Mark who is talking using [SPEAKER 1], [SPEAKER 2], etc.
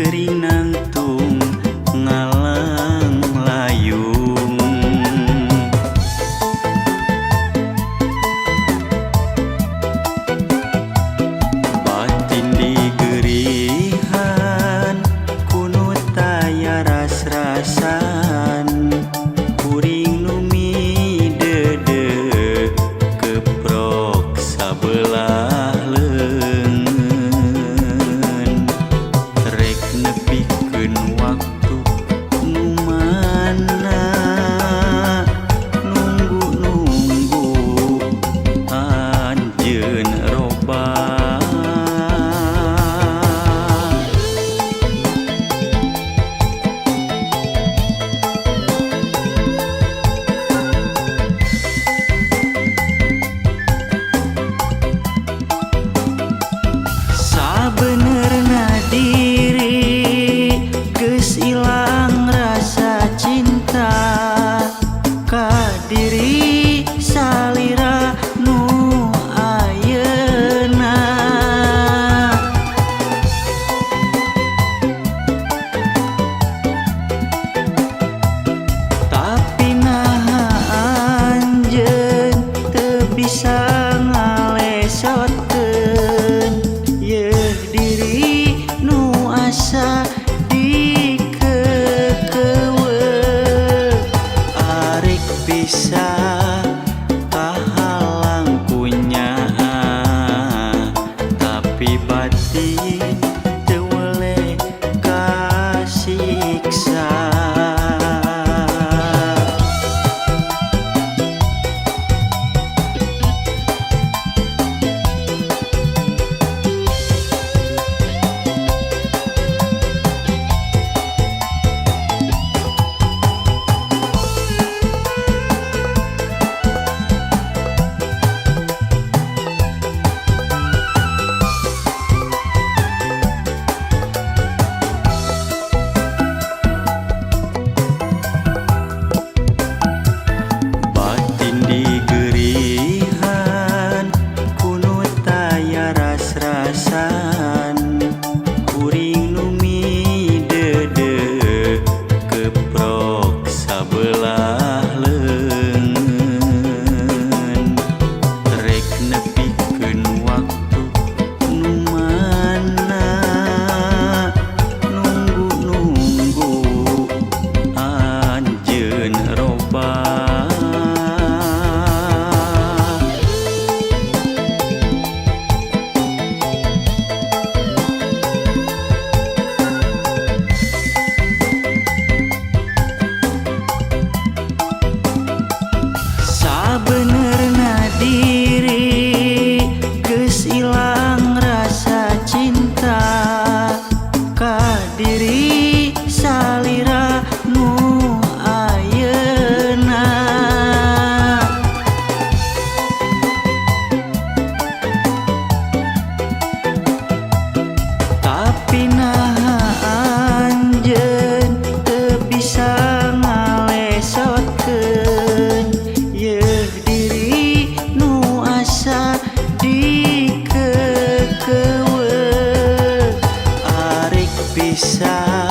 [SPEAKER 1] Sering nangtung ngalang layung. Batin digerihan kunu taya ras-rasan, kuring numi dede keprok sabelah leungeun. Rek nepikeun waktu nu mana, nunggu-nunggu anjeun robah. Sabenerna diri geus ilang rasa cinta ka diri salira nu ayeuna. Tapi naha anjeun teu bisa ngalesotkeun yeuh diri nu asa dikeukeuweung. Arek bisa kahalang ku nyaah, tapi batin teu weleh kasiksa. Batin digerihan kunu taya ras-rasan, kuring numi dede keprok sabelah leungeun. Rek nepikeun waktu nu mana, nunggu-nunggu anjeun robah. Sabenerna diri geus ilang rasa cinta ka diri salira nu ayeuna. Tapi naha anjeun teu bisa ngalesotkeun yeuh diri nu asa dikeukeuweung. Arek bisa